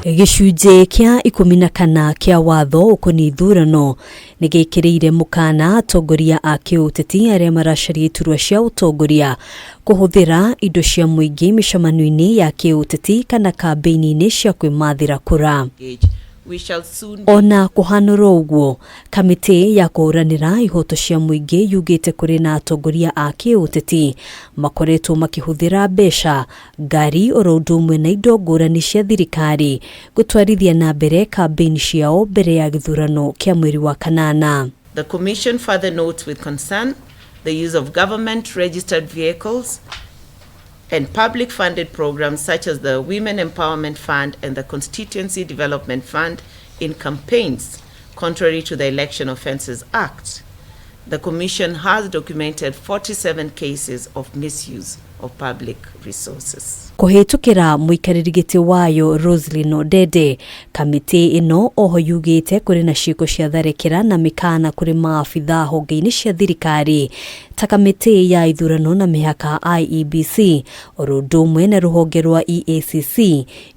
Gĩcunjĩ kĩa 14 kĩa watho ũkoniĩ ithurano nĩ gĩkĩrĩire mũkana atongoria a kĩũteti arĩa maracaria iturwa cia ũtongoria kũhũthĩra indo cia mũingĩ mĩcemanio-inĩ ya kĩũteti kana kambĩini-inĩ cia kwĩmathĩra kura. Ona kũhanũrwo ũguo, kamĩtĩ ya kũhũranĩra ihoto cia mũingĩ yugĩte kũrĩ na atongoria a kĩũteti makoretwo makĩhũthĩra mbeca, ngari oro ũndũ ũmwe na indo ngũrani cia thirikari gũtwarithia na mbere kambĩini ciao mbere ya gĩthurano kĩa mweri wa kanana. The Commission further notes with concern the use of government registered vehicles and public funded programs such as the Women Empowerment Fund and the Constituency Development Fund in campaigns contrary to the Election Offences Act. The Commission has documented 47 cases of misuse of public resources. Kũhĩtũkĩra mũikarĩri gĩtĩ wayo Roselyn Odede, kamĩtĩ ĩno oho yugĩte kũrĩ na ciĩko cia tharĩkĩra na mĩkana kũrĩ maabitha honge-inĩ cia thirikari ta kamĩtĩ ya ithurano na mĩhaka IEBC oro ũndũ ũmwe na rũhonge rwa EACC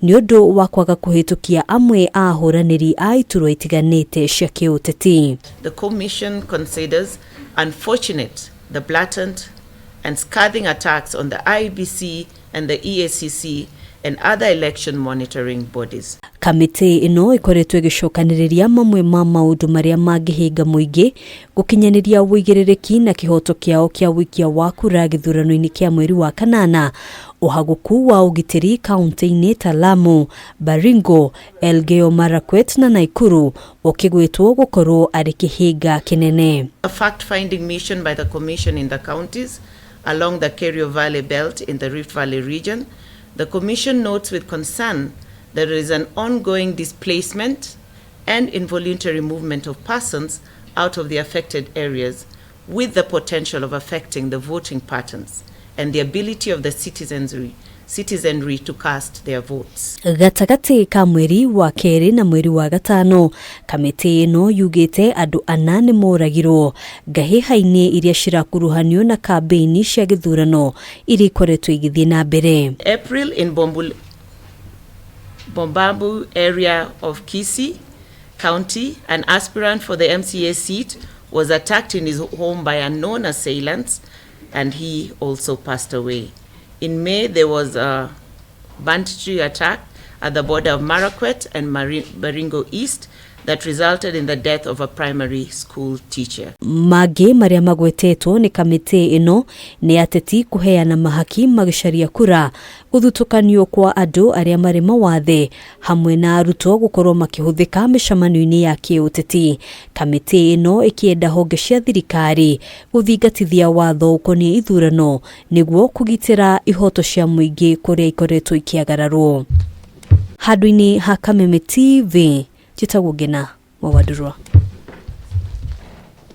nĩ ũndũ wa kwaga kũhĩtũkia amwe a ahũranĩri a iturwa itiganĩte cia kĩũteti. The Commission considers unfortunate the blatant and scathing attacks on the IEBC and the EACC and other election monitoring bodies. Kamĩtĩ ĩno ĩkoretwo ĩgĩcokanĩrĩria mamwe ma maũndũ marĩa mangĩhĩnga mũingĩ gũkinyanĩria ũigĩrĩrĩki na kĩhoto kĩao kĩa ũikia wa kura gĩthurano-inĩ kĩa mweri wa kanana, ũhagũku wa ũgitĩri kaunti-inĩ ta Lamu, Baringo, Elgeyo Marakwet na Nakuru ũkĩgwetwo gũkorwo arĩ kĩhĩnga kĩnene. A fact-finding mission by the Commission in the counties along the Kerio Valley Belt in the Rift Valley region. The Commission notes with concern that there is an ongoing displacement and involuntary movement of persons out of the affected areas, with the potential of affecting the voting patterns and the ability of the citizenry to cast their votes. Gatagatĩ ka mweri wa kerĩ na mweri wa gatano, kamĩtĩ ĩno yugĩte andũ ana nĩ moragirwo ngahĩha-inĩ iria cirakuruhanio na kambĩini cia gĩthurano iria ikoretwo igĩthiĩ na mbere. April in Bombambu area of Kisii County, an aspirant for the MCA seat was attacked in his home by unknown assailants, and he also passed away. In May, there was a banditry attack at the border of Marakwet and Baringo East that resulted in the death of a primary school teacher. Mangĩ marĩa magwetetwo nĩ kamĩtĩ ĩno nĩ ateti kũheana mahaki magĩcaria kura, gũthutũkanio kwa andũ arĩa marĩ mawathe hamwe na arutwo gũkorwo makĩhũthĩka mĩcemanio-inĩ ya kĩũteti. Kamĩtĩ ĩno ĩkĩenda honge cia thirikari gũthingatithia watho ũkoniĩ ithurano nĩguo kũgitĩra ihoto cia mũingĩ kũrĩa ikoretwo ikĩagararwo. Handũ-inĩ ha Kameme TV, njĩtagwo Ngena wa Wandurwa.